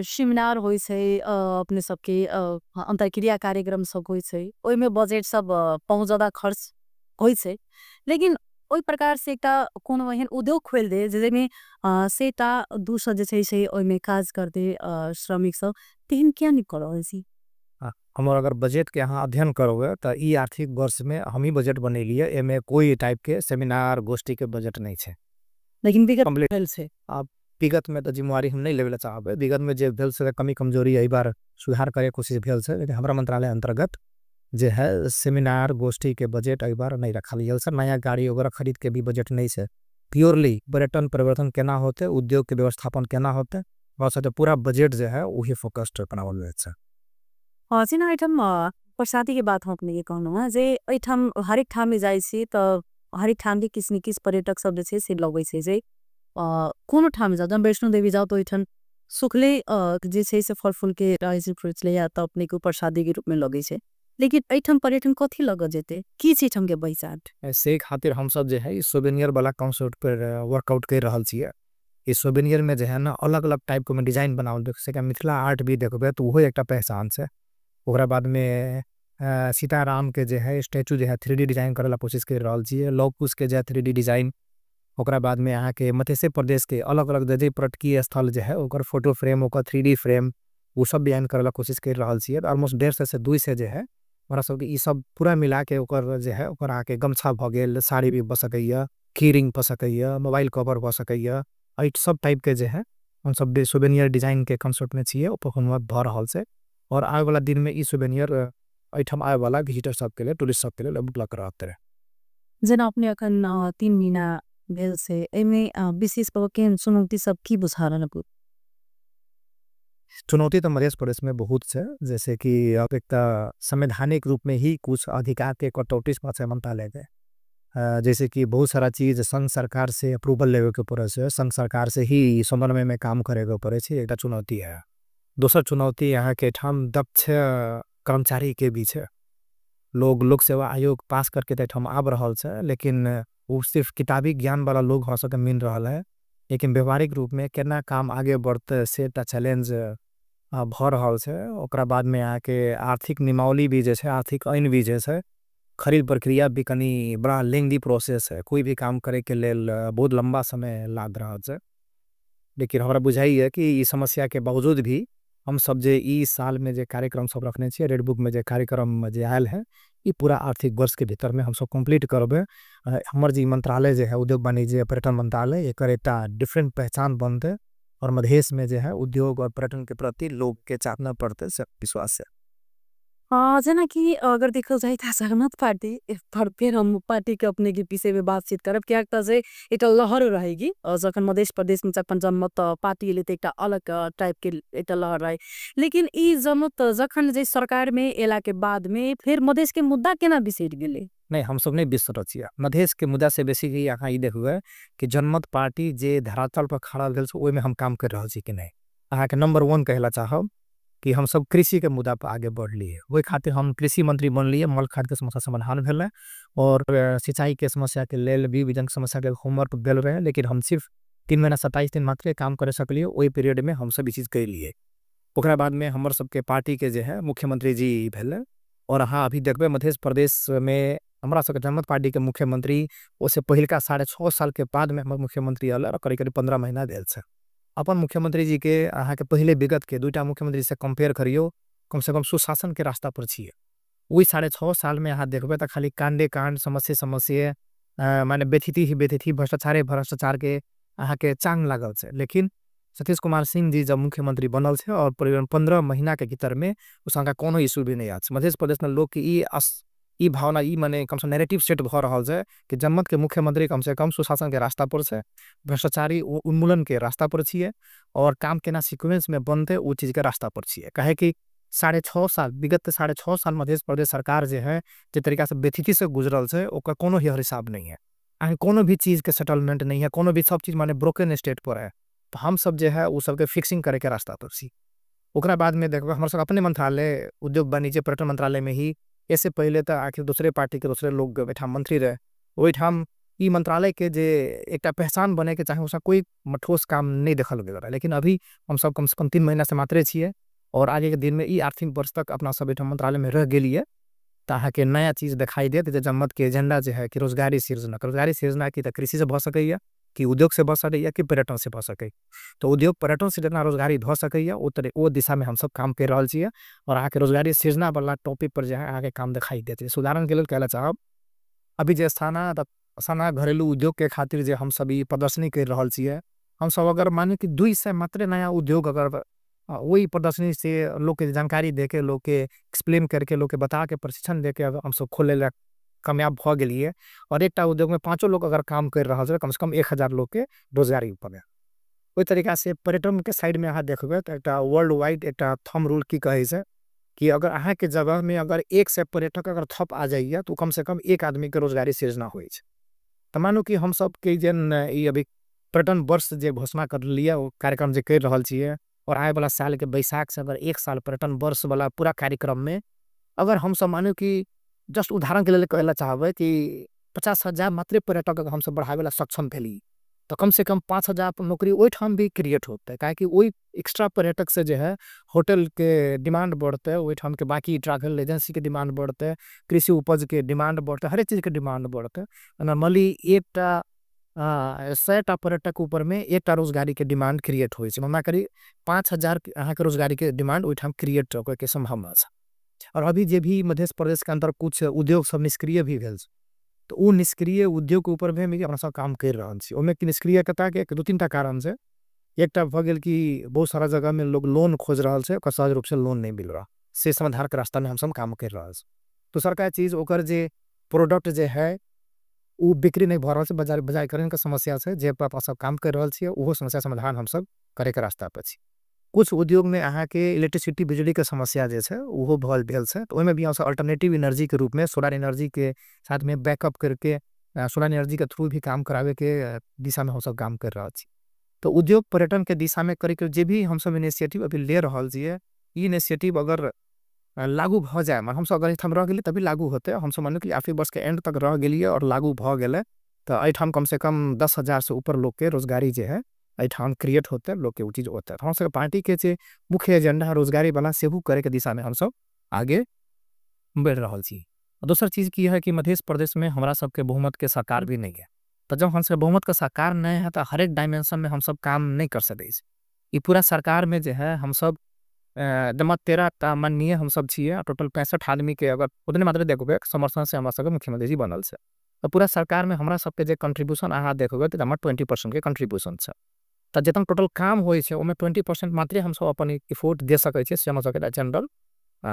सेमिनार होइ छै, अपने सबके अन्तर्क्रिया कार्यक्रम सब होइ छै, ओहिमे बजट सब बहुत ज्यादा खर्च होइ छै, लेकिन ओहि प्रकार से एकटा कोनो एहन उद्योग खोलि दे जाहिमे 100टा 200 जे छै से ओहिमे काज करतै श्रमिक सब, तेहन किया नहि कऽ रहल छी? हमर अगर बजट के अहाँ अध्ययन करबै तऽ ई आर्थिक वर्ष में हम ही बजट बनेलियै, एहिमे कोई टाइप के सेमिनार गोष्ठी के बजट नहि छै। लेकिन विगत भेल छै। आब विगत में तऽ जिम्मेवारी हम नहि लेबै लए चाहबै, विगत में जे भेल छै कमी कमजोरी एहि बार सुधार करे कोशिश भेल छै, लेकिन हमरा मंत्रालय अंतर्गत जे है सेमिनार गोष्ठी के बजट एहि बार नहि रखल गेल छै। नया गाड़ी वगैरह खरीद के भी बजट नहि छै। प्योरली पर्यटन परिवर्तन केना होतै, उद्योग के व्यवस्थापन केना होतै, बस पूरा बजट जे है वही फोकस्ड बनावल गेल छै। जेना एहिठाम प्रसादी के बात हम अपने के कहलहुँ हँ जे एहिठाम हरेक ठाम में जाइ छी तऽ हरेक ठाम के किछु ने किछु पर्यटक सब जे छै से लगै छै जे कोनो ठाम जाउ, जब वैष्णो देवी जाउ तऽ ओहिठाम सुखले जे छै से फल फूल के रहै छै, फ्रूट्स ले या तऽ अपने के प्रसादी के रूप में लगै छै। लेकिन एहिठाम पर्यटन कथी लगऽ जेतै, की छै एहिठाम के पहिचान? से खातिर हमसब जे है सोवेनियर वाला कॉन्सेप्ट पर वर्कआउट कर रहल छियै। ई सोवेनियर में जे है ना अलग अलग टाइप के डिजाइन बनावल, जैसे मिथिला आर्ट भी देखबै तो वही एकटा पहचान छै। ओकरा बाद में सीताराम के जे है स्टैचू जे है 3D design करे ला कोशिश कर रहल छियै, लव कुश के जे है 3D design. ओकरा बाद में यहाँ के मधेश प्रदेश के अलग अलग जे पर्यटकीय स्थल जे है ओकर फोटो फ्रेम, ओकर 3D frame, वो सब डिजाइन करे ला कोशिश कर रहल छियै। ऑलमोस्ट 150 से 200 जे है हमरा सबके ई सब पूरा मिला के ओकर जे है ओकर अहाँके गमछा भऽ गेल, साड़ी भी भऽ सकैया, की रिंग भऽ सकैया, मोबाइल कवर भऽ सकैया, एहि सब टाइप के जे है हम सब सोवेनियर डिजाइन के कॉन्सेप्ट में छियै, ओपर भऽ रहल छै। और आबे वाला दिन में ई सोवेनियर एहिठाम आबे वाला विजिटर सबके लेल, टूरिस्ट सबके लेल उपलब्ध रहतै। जेना अपने अखन 3 महीना भेल से एहिमे विशेष कऽ केहन चुनौती सब की बुझा रहल? चुनौती तो मधेश प्रदेश में बहुत है, जैसे कि अब एक संवैधानिक रूप में ही कुछ अधिकार के कटौती से मंत्रालय के, जैसे कि बहुत सारा चीज संघ सरकार से अप्रूवल लेवे के पड़े छै, संघ सरकार से ही समन्वय में काम करे के पड़े छै, एकटा चुनौती है। दोसर चुनौती यहाँ के ठाम दक्ष कर्मचारी के बीच है, लोग लोक सेवा आयोग पास करके तो ठाम आब रहल छै, लेकिन वो सिर्फ किताबी ज्ञान वाला लोग हमरा सबके मिल रहल है, लेकिन व्यवहारिक रूप में केना काम आगे बढ़ते से एकटा चैलेंज भऽ रहल छै। ओकरा बाद में यहाँ के आर्थिक नियमावली भी जे छै, आर्थिक ऐन भी जे छै, खरीद प्रक्रिया भी कनी बड़ा लेंदी प्रोसेस है, कोई भी काम करे के लेल बहुत लंबा समय लाग रहल छै। लेकिन हमरा बुझाइए कि ई समस्या के बावजूद भी हम सब जे ई साल में जे कार्यक्रम सब रखने छियै, रेड बुक में जे कार्यक्रम जे आयल है, ई पूरा आर्थिक वर्ष के भीतर में हम सब कंप्लीट करबै। हमर जे मंत्रालय जे है उद्योग वाणिज्य पर्यटन मंत्रालय, एकर एकटा डिफरेंट पहचान बनतै और मधेश में जे है उद्योग और पर्यटन के प्रति लोग के चाहना पड़तै, से विश्वास है। जेना कि अगर देखल जाए तऽ जनमत पार्टी पर फेर हम पार्टी के अपने के विषय में बातचीत करब, कियाक तऽ जे एकटा लहर रहेगी जखन मधेश प्रदेश में जखन जनमत पार्टी एलै तऽ एकटा अलग टाइप के एकटा लहर रहे, लेकिन ई जनमत जखन जे सरकार में एला के बाद में फेर मधेश के मुद्दा केना बिसरि गेलै? नहीं, हम सब नहीं बिसरल छियै। मधेश के मुद्दा से बेसी ही अहाँ ई देखबै कि जनमत पार्टी जे धरातल पर खड़ा भेल छै ओहिमे हम काम कर रहल छी कि नहि। अहाँके नंबर 1 कहला चाहब कि हम सब कृषि के मुद्दा पर आगे बढ़लिए, ओहि खातिर हम कृषि मंत्री बनलिए, मल खाद के समस्या समाधान भेलै और सिंचाई के समस्या के लेल भी विजन के समस्या के होमवर्क भेल रहे, लेकिन हम सिर्फ 3 महीना 27 दिन मात्र काम करे सकलिए, ओहि पीरियड में हम सब ई चीज कैलिए। ओकरा बाद में हमर सबके पार्टी के जे है मुख्यमंत्री जी भेलै और अहाँ अभी देखबै मधेश प्रदेश में हमरा सबके जनमत पार्टी के मुख्यमंत्री ओसे पहिलका 6.5 साल के बाद में हमर मुख्यमंत्री आयल और करीब करीब 15 महीना भेल छै। अपन मुख्यमंत्री जी के अहाँ के पहले विगत के 2टा मुख्यमंत्री से कंपेयर करियो, कम से कम सुशासन के रास्ता पर छियै। वही 6.5 साल में अहाँ देखबै तऽ खाली कांडे कांड, समस्या समस्या, माने व्यथिति ही व्यथिति, भ्रष्टाचारे भ्रष्टाचार के अहाँ के चांग लागल छै। लेकिन सतीश कुमार सिंह जी जब मुख्यमंत्री बनल छै और करीबन 15 महीना के भीतर में उसका कोनो इशू भी नहीं आयल छै। मधेश प्रदेश में लोग के ई भावना, ई माने कम से कम नैरेटिव सेट भऽ रहल छै कि जनमत के मुख्यमंत्री कम से कम सुशासन के रास्ता पर छै, भ्रष्टाचारी उन्मूलन के रास्ता पर छियै और काम केना सीक्वेंस में बनतै ओ चीज के रास्ता पर छियै। काहे कि 6.5 साल, विगत 6.5 साल मधेश प्रदेश सरकार जे है जे तरीका से व्यथिति से गुजरल छै ओकर कोनो ही हिसाब नहीं है। अहाँ कोनो भी चीज के सेटलमेंट नहीं है, कोनो भी सब चीज माने ब्रोकन स्टेट पर है। तो हम सब जे है वो सबके फिक्सिंग करे के रास्ता पर छी। ओकरा बाद में देखबै हमर सब अपने मंत्रालय उद्योग वाणिज्य पर्यटन मंत्रालय में ही ऐसे पहले तो आखिर दूसरे पार्टी के दूसरे लोग एहिठाम मंत्री रहे, ओहिठाम ई मंत्रालय के जे एकटा पहचान बने के चाहे उसका कोई ठोस काम नहीं देखल गेल रहे। लेकिन अभी हम सब कम से कम 3 महीना से मात्रे छियै और आगे के दिन में ई आर्थिक वर्ष तक अपना सब एहिठाम मंत्रालय में रह गेलियै तऽ अहाँके नया चीज देखाई देत जे जनमत के एजेंडा जे है कि रोजगारी सृजना, रोजगारी सृजना की तऽ कृषि से भऽ सकैया, कि उद्योग से भऽ सकैया, कि पर्यटन से भऽ सकैया। तो उद्योग पर्यटन से जितना रोजगारी भऽ सकैया ओ दिशा में हम सब काम कर रहल छियै और अहाँके रोजगारी सृजना वाला टॉपिक पर जे है अहाँके काम देखाई देत। उदाहरण के लेल कहला चाहब अभी जे स्थाना घरेलू उद्योग के खातिर जे हम सब ई प्रदर्शनी कर रहल छियै, हम सब अगर माने कि 200 मात्र नया उद्योग अगर वही प्रदर्शनी से लोग के जानकारी दे के, लोग के एक्सप्लेन करके, लोग के बता के, प्रशिक्षण दे के अगर हम सब खोले ला कामयाब भऽ गेलियै और एकटा उद्योग में 5 लोग अगर काम कर रहल छै कम से कम 1000 लोग के रोजगारी उपलब्ध है। ओहि तरीका से पर्यटन के साइड में अहाँ देखबै तऽ एकटा वर्ल्ड वाइड एकटा थंब रूल की कहै छै कि अगर अहाँके जगहमे अगर 100 पर्यटक अगर थप आ जाइए तो कम से कम एक आदमीके रोजगारी सृजना होइ छै। तऽ मानू कि हम सबके जेन ई अभी पर्यटन वर्ष जे घोषणा कर लियै ओ कार्यक्रम जे कर रहल छियै और आए वाला साल के बैसाख से अगर 1 साल पर्यटन वर्ष वाला पूरा कार्यक्रम में अगर हम सब मानू कि जस्ट उदाहरण के लेल कहला चाहबै कि 50,000 मात्रे पर्यटक अगर हमसब बढ़ावे ला सक्षम भेली तो कम से कम 5,000 नौकरी ओहिठाम भी क्रिएट होतै, काहेकि ओहि एक्स्ट्रा पर्यटक से जे है होटल के डिमांड बढ़तै, ओहिठाम के बाकी ट्रैवल एजेंसी के डिमांड बढ़तै, कृषि उपज के डिमांड बढ़तै, हरेक चीज के डिमांड बढ़तै। नॉर्मली एकटा 100टा पर्यटक ऊपर में एकटा रोजगारी के डिमांड क्रिएट होइ छै, मना करी 5,000 अहाँके रोजगारी के डिमांड ओहिठाम क्रिएट होय के सम्भावना छै। और अभी जे भी मध्य प्रदेश के अंदर कुछ उद्योग सब निष्क्रिय भी भेल छै तो ओ निष्क्रिय उद्योग के ऊपर भी अपना सब काम कर रहल छी। ओहिमे निष्क्रियता के 2-3 टा कारण छै। एकटा भऽ गेल कि बहुत सारा जगह में लोग लोन खोज रहल छै, ओकर सहज रूप से लोन नहीं मिल रहा, से समाधान के रास्ता में हमसब काम कर रहल छी। दोसरका चीज ओकर जे प्रोडक्ट जे है ओ बिक्री नहीं भऽ रहल छै, बजारीकरण के समस्या छै, जे पर अपना सब काम कर रहल छियै ओहो समस्या समाधान हमसब करे के रास्ता पर छी। कुछ उद्योग में अहाँके इलेक्ट्रिसिटी बिजली के समस्या जे छै ओहो भेल छै, तो ओहिमे भी हमसब अल्टरनेटिव एनर्जी के रूप में सोलर एनर्जी के साथ में बैकअप करके सोलर एनर्जी के थ्रू भी काम करावे के दिशा में हमसब काम कर रहल छी। तो उद्योग पर्यटन के दिशा में करे के जे भी हमसब इनिशिएटिव अभी ले रहल छियै, ई इनिशिएटिव अगर लागू भऽ जाय, मान हमसब अगर एहिठाम रह गेलियै तभी लागू होतै, हमसब मानू कि आफी वर्ष के एंड तक रह गेलियै और लागू भऽ गेलै तऽ एहिठाम कम से कम 10,000 से ऊपर लोग के रोजगारी जे है एहिठाम क्रिएट होतै, लोग के ओ चीज होतै। हमसब पार्टी के जे मुख्य एजेंडा रोजगारी वाला सेहो करे के दिशा में हमसब आगे बढ़ि रहल छी। दोसर चीज की है कि मध्य प्रदेश में हमरा सबके बहुमत के सरकार भी नहीं है, तो जब हमसब बहुमत के सरकार नहीं है तो हरेक डायमेंशन में हमसब काम नहीं कर सकै छी। ई पूरा सरकार में जे है हमसब जमा 13 टा माननीय हमसब छियै, टोटल 65 आदमी के अगर उतने मात्रा देखबै समर्थन से हमरा सबके मुख्यमंत्री जी बनल छै। तो पूरा सरकार में हमरा सबके जे कंट्रीब्यूशन अहाँ देखबै तऽ जमा 20% के कंट्रीब्यूशन छै। तऽ जतना टोटल काम होइ छै ओहिमे 20% मात्रे हमसब अपन इफोर्ट दे सकै छियै, से हमरा सबके जनरल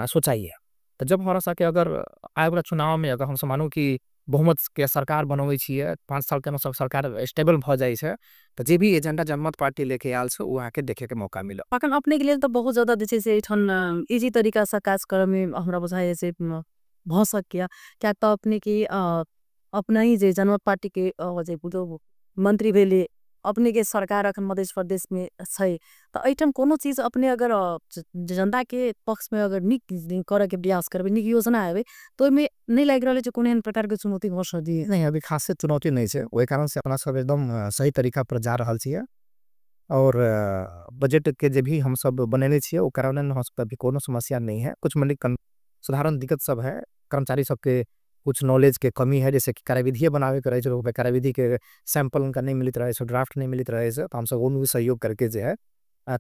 सोचाइ है। तऽ जब हमरा सबके अगर आबैवला चुनावमे अगर हमसब मानू कि बहुमत के सरकार बनबै छियै, 5 साल के हमसब सरकार स्टेबल भऽ जाइ छै, तऽ जे भी एजेंडा जनमत पार्टी लेके आयल छै ओ अहाँके देखे के मौका मिलत। अखन अपने के लेल तऽ बहुत ज्यादा जे छै से एहिठाम इजी तरीका से काज करऽमे हमरा बुझाइए से भऽ सकैए, किएक तऽ अपने के अपना ही जे जनमत पार्टी के जे मंत्री भेलै, अपने के सरकार अखन मध्य प्रदेश में छै, तऽ एहिठाम कोनो चीज अपने अगर जनता के पक्ष में अगर नीक करऽ के प्रयास करबै, नीक योजना आबै, तऽ ओहिमे नहि लागि रहल छै कोनो एहन प्रकार के चुनौती भऽ सकैए? नहीं, अभी खास चुनौती नहीं छै, ओहि कारण से अपना सब एकदम सही तरीका पर जा रहल छियै और बजट के जे भी हम सब बनेने छियै ओ कारण हम सब अभी कोनो समस्या नहीं है। कुछ मने साधारण दिक्कत सब है, कर्मचारी सबके कुछ नॉलेज के कमी है, जैसे कि कार्यविधिये बनावे के रहे छै, ओकर कार्यविधि के सैंपल उनका नहीं मिलत रहे छै, ड्राफ्ट नहीं मिलत रहे छै, तो हमसब ओहिमे भी सहयोग करके जे है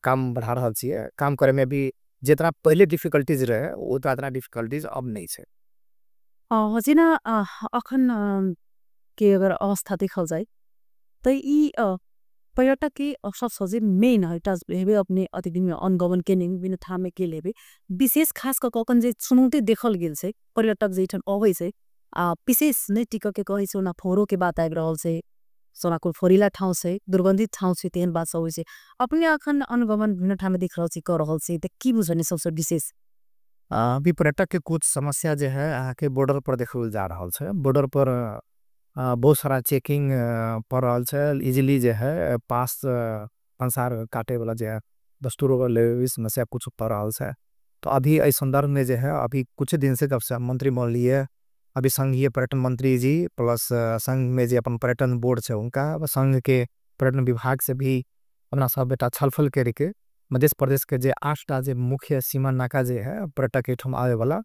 काम बढ़ा रहल छियै। काम करे में भी जितना पहले डिफिकल्टीज रहे उतना डिफिकल्टीज अब नहीं छै। जेना अखन के अगर अवस्था देखल जाय तऽ ई पर्यटक के सबसँ जे मेन एकटा हेबे अपने अति दिन में अनुगमन केने विभिन्न ठाम में गेल हेबे, विशेष खास कऽ कऽ जे चुनौती देखल गेल छै पर्यटक जे एहिठाम अबै छै आ विशेष नहि टिकऽ के कहै छै, ओना फोरो के बात आबि रहल छै, सोना कोइ फोरिला ठाउँ छै, दुर्गन्धित ठाउँ छै, तेहन बात सब होइ छै। अपने अखन अनुगमन विभिन्न ठाम में देख रहल छी, कऽ रहल छी, तऽ की बुझने सबसँ विशेष? अभी पर्यटक के कुछ समस्या जे है अहाँके बॉर्डर पर देखल जा रहल छै। बॉर्डर पर बहुत सारा चेकिंग पड़ रहल छै, इजीली जे है पास संसार काटे वाला जे है दस्तूर वगैरह समस्या कुछ पड़ रहल छै। तो अभी एहि संदर्भ में जे है अभी कुछ दिन से जब से मंत्री बनलियै, अभी संघीय पर्यटन मंत्री जी प्लस संघ में जे अपन पर्यटन बोर्ड छै उनका संघ के पर्यटन विभाग से भी अपना सब बेटा छलफल करके मध्य प्रदेश के जे 8टा जे मुख्य सीमा नाका जे है पर्यटक एहिठाम आबे वाला,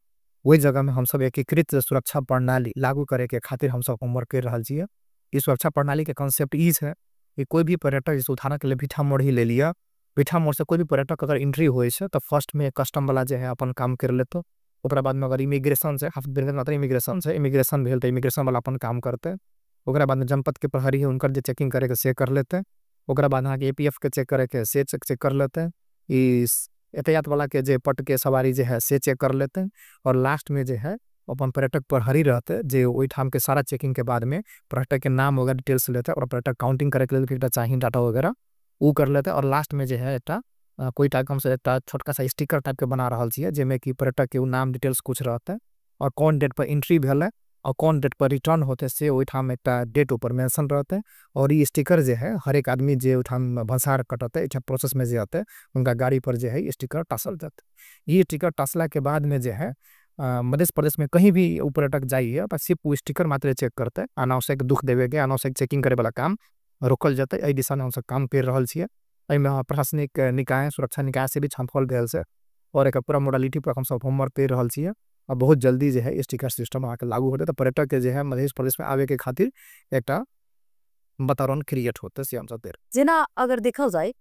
ओहि जगह में हमसब एकीकृत सुरक्षा प्रणाली लागू करे के खातिर हमसब होमवर्क कर रहल छियै। ई सुरक्षा प्रणाली के कॉन्सेप्ट ई छै कि कोई भी पर्यटक जैसे उदाहरण के लिए भिठा मोड़ ही ले लिया, भिठा मोड़ से कोई भी पर्यटक अगर एंट्री होइ छै तऽ फर्स्ट में कस्टम वाला जे है अपन काम कर लेतो, ओकरा बाद में अगर इमिग्रेशन छै, हाफ दिन मात्र इमिग्रेशन छै, इमिग्रेशन भेल तऽ इमिग्रेशन वाला अपन काम करतै, ओकरा बाद में जनपद के प्रहरी है उनकर जे चेकिंग करे के से कर लेतै, ओकरा बाद अहाँके APF के चेक करे के से चेक कर लेतै, ई यातायात वाला के जे पट के सवारी जे है से चेक कर लेतै, और लास्ट में जे है अपन पर्यटक प्रहरी रहतै जे ओहिठाम के सारा चेकिंग के बाद में पर्यटक के नाम वगैरह डिटेल्स लेतै और पर्यटक काउंटिंग करे के लेल एकटा चाही डाटा वगैरह उ कर लेतै, और लास्ट में जे है एकटा कोई टाइप हमसब एकटा छोटका सा स्टिकर टाइप के बना रहल छियै, जाहिमे कि पर्यटक के नाम डिटेल्स कुछ रहतै और कोन डेट पर एंट्री भेलै और कोन डेट पर रिटर्न होते से ओहिठाम एकटा डेट ऊपर मेंशन रहतै। और ई स्टिकर जे है हरेक आदमी जे ओहिठाम भंसार कटतै, एहिठाम प्रोसेस में जे अतै, उनका गाड़ी पर जे है स्टिकर टसल जतै। ई स्टिकर टसला के बाद में जे है मध्य प्रदेश में कहीं भी उ पर्यटक जाइए सिर्फ वो स्टिकर मात्र चेक करते, अनावश्यक दुख देवे के अनावश्यक चेकिंग करे वाला काम रोकल जतै। एहि दिशा में हमसब काम कर रहल छियै। एहिमे प्रशासनिक निकाय सुरक्षा निकाय से भी छलफल भेल छै और एक पूरा मोडालिटी पर हमसब होमवर्क कर रहल छियै और बहुत जल्दी जे है स्टिकर सिस्टम आके लागू होतै तऽ पर्यटक के जे है मध्य प्रदेश में आवे के खातिर एकटा वातावरण क्रिएट होतै से हमसब देर। जेना अगर देखल जाय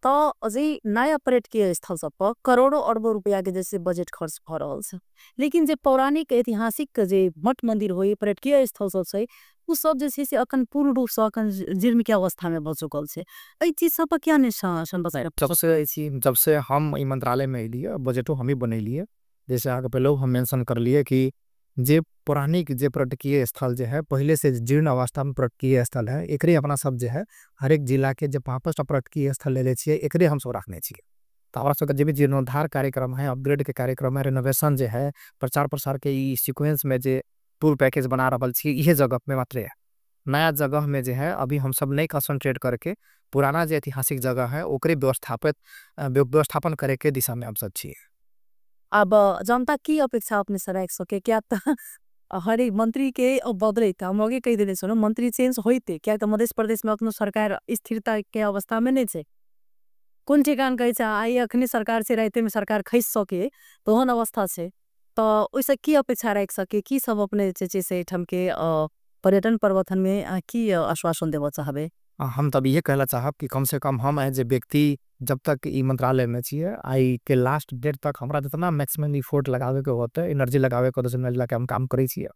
तो अजी नया पर्यटकीय स्थल सब पर करोड़ों अरबों रुपया के जैसे बजट खर्च भ रहल छै, लेकिन जे पौराणिक ऐतिहासिक जे मठ मंदिर होय पर्यटकीय स्थल सब छै उ सब जे छै से अखन पूर्ण रूप से अखन जीर्ण के अवस्था में भ चुकल छै। एहि चीज सब पर किया नहि बचाय जब से हम ई मंत्रालय में एलियै बजटो हम ही बनेलियै, जैसे अहाँके पहले हम मेंशन करलियै कि जे पौराणिक जे पर्यटकीय स्थल जे है पहले से जीर्ण अवस्था में पर्यटकीय स्थल है, एकरे अपना सब जे है हरेक जिला के जे 5-5 पर्यटकीय स्थल लेले छियै एकरे हम सब रखने छियै। तो हमरा सबके जे भी जीर्णोद्धार कार्यक्रम है, अपग्रेड के कार्यक्रम है, रेनोवेशन जे है, प्रचार प्रसार के ई सीक्वेंस में जे टूर पैकेज बना रहल छियै इहे जगह में मात्र है। नया जगह में जे है अभी हम सब नहीं कंसंट्रेट करके पुराना जे ऐतिहासिक जगह है ओकरे व्यवस्थापन करे के दिशा में हम सब छियै। अब जनता की अपेक्षा अपने से राखि सके क्या त हरेक मंत्री के अब बदलैत, हम आगे कहि देने छलहुँ मंत्री चेंज होइते, क्या त मध्य प्रदेश में अखनो सरकार स्थिरता के अवस्था में नहीं छै, कोन ठेकान कहै छै आइ अखनी सरकार छै रातिमे सरकार खसि सके तोहन अवस्था छै, तो ओहिसँ की अपेक्षा राखि सके, की सब अपने जे छै से एहिठाम के पर्यटन प्रवर्धन में की आश्वासन देबऽ चाहबै? हम तब इहे कहला चाहब कि कम से कम हम एज ए व्यक्ति जब तक ई मंत्रालय में छियै आई के लास्ट डेट तक हमरा जितना मैक्सिमम इफोर्ट लगावे के होतै, एनर्जी लगावे के होतै, एनर्जी लगा के हम काम करै छियै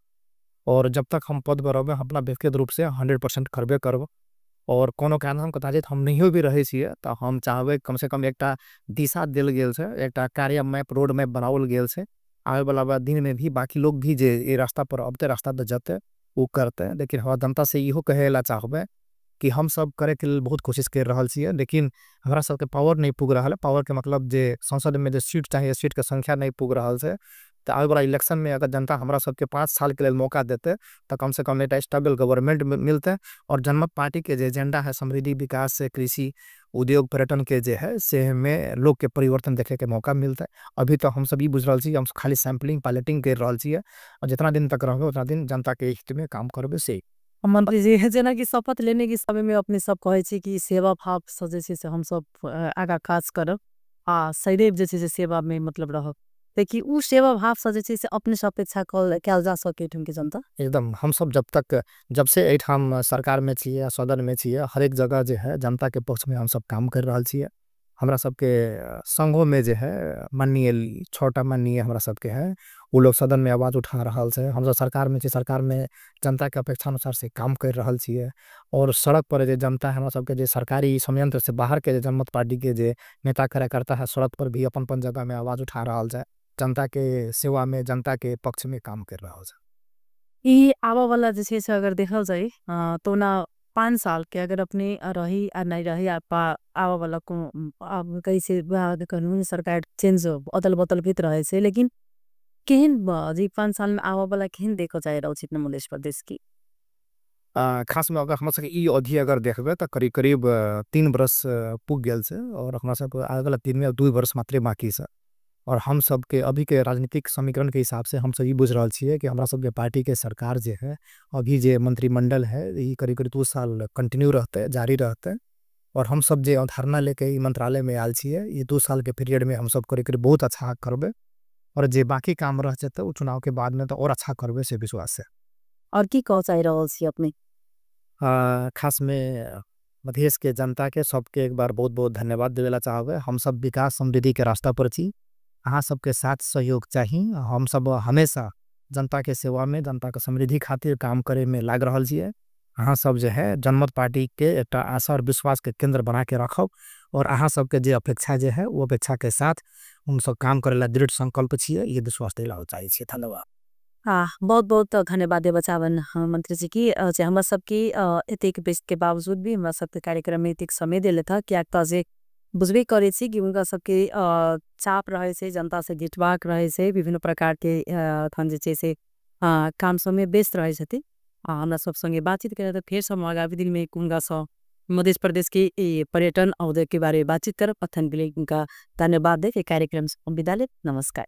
और जब तक हम पद पर रहबै हम अपना व्यक्तिगत रूप से 100% करबे करब। और कोनो कारण हम कथा हम नहियो भी रहै छियै तऽ हम चाहबै कम से कम एकटा दिशा देल गेल छै, एकटा कार्य मैप रोड मैप बनाओल गेल छै, आबै वाला दिन में भी बाकी लोग भी जे ई रास्ता पर अबतै रास्ता पर जतै ओ करतै। लेकिन हमरा जनता से इहो कहै ला चाहबै कि हम सब करे के लेल बहुत कोशिश कर रहल छियै, लेकिन हमरा सबके पावर नहीं पुग रहल है। पावर के मतलब जे संसद में जे सीट चाहिए सीट के संख्या नहीं पुग रहल छै, तऽ आबै वाला इलेक्शन में अगर जनता हमरा सबके 5 साल के लेल मौका देतै तऽ कम से कम एकटा स्टेबल गवर्नमेंट मिलतै और जनमत पार्टी के जे एजेंडा है समृद्धि विकास कृषि उद्योग पर्यटन के जे है से में लोग के परिवर्तन देखे के मौका मिलतै। अभी तो हम सब ई बुझ रहल छी हम खाली सैम्पलिंग पायलटिंग कर रहल छियै और जितना दिन तक रहबै उतना दिन जनता के हित में काम करबै। से मंत्री जी जेना कि शपथ लेने के समय में अपने सब कहै छी कि सेवा भाव से जे छै से हम सब आगाँ काज करब आ सदैव जे छै से सेवा में मतलब रहब, देखिए उ सेवा भाव से जे छै से अपने से अपेक्षा कयल जा सके एहिठाम के जनता? एकदम हम सब जब तक जब से एहिठाम सरकार में छियै सदन में छियै हरेक जगह जे है जनता के पक्ष में हम सब काम कर रहल छियै। हमरा सबके संघों में जे है माननीय 6टा माननीय हमरा सबके है उ लोग सदन में आवाज उठा रहल छै, हम सब सरकार में छियै सरकार में जनता के अपेक्षा अनुसार से काम कर रहल छियै और सड़क पर जे जनता है हमरा सबके जे सरकारी संयंत्र से बाहर के जे जनमत पार्टी के जे नेता कार्यकर्ता है सड़क पर भी अपन अपन जगह में आवाज उठा रहल छै, जनता के सेवा में जनता के पक्ष में काम कर रहल छै। ई आबऽ वाला जे छै से अगर देखल जाय तो ना 5 साल के अगर अपने रही आ नहीं रही आबऽ वाला कैसे कानून सरकार चेंज अदल बदल भी रहे छै, लेकिन केहन जी 5 साल में आबऽ वाला केहन देखल जाय रहल छै मध्य प्रदेश की? खास में अगर हमरा सबके ई अवधि अगर देखबै तऽ करीब करीब 3 वर्ष पुग गेल छै और हमरा सबके आबऽ 3 में 2 वर्ष मात्रे बाकी छै और हम सबके अभी के राजनीतिक समीकरण के हिसाब से हम सब ई बुझ रहल छियै कि हमरा सबके पार्टी के सरकार जे है अभी जे मंत्रिमंडल है ई करीब करीब 2 साल कंटिन्यू रहतै, जारी रहतै और हम सब जे अवधारणा लेके ई मंत्रालय में आयल छियै ई 2 साल के पीरियड में हम सब करीब करीब बहुत अच्छा करबै और जे बाकी काम रह जेतै ओ चुनाव के बाद में तो और अच्छा करबै से विश्वास है। और की कह चाहि रहल छी अपने? खास में मधेश के जनता के सबके एक बार बहुत बहुत धन्यवाद देवेला चाहबै। हम सब विकास समृद्धि के रास्ता पर छी, अहाँ सबके साथ सहयोग चाही। हम सब हमेशा जनता के सेवा में जनता के समृद्धि खातिर काम करे में लाग रहल छियै। अहाँ सब जे है जनमत पार्टी के एकटा आशा और विश्वास के केंद्र बना के रखब और अहाँ सबके जे अपेक्षा जे है वो अपेक्षा के साथ हम सब काम करे ला दृढ़ संकल्प छियै, ये विश्वास दिलाओ चाहै छियै। धन्यवाद। हाँ, बहुत बहुत धन्यवाद देबऽ चाहबनि मंत्री जी की जे हमरा सबके एतेक व्यस्त के बावजूद भी हमरा सबके कार्यक्रम में एतेक समय देलथि, कियाक तऽ जे बुझबे करै छी कि हुनका सबके चाप रहै छै, जनता से घिचबाक रहै छै, विभिन्न प्रकार के अखन जे छै से काम सबमे व्यस्त रहै छथिन। हमरा सब संगे बातचीत करे तऽ फेर सब आगामी दिन में हुनका सँ मध्य प्रदेश के पर्यटन उद्योग के बारे में बातचीत करब। अखन के लिए हुनका धन्यवाद दे के कार्यक्रम से हम विदा लेब। नमस्कार।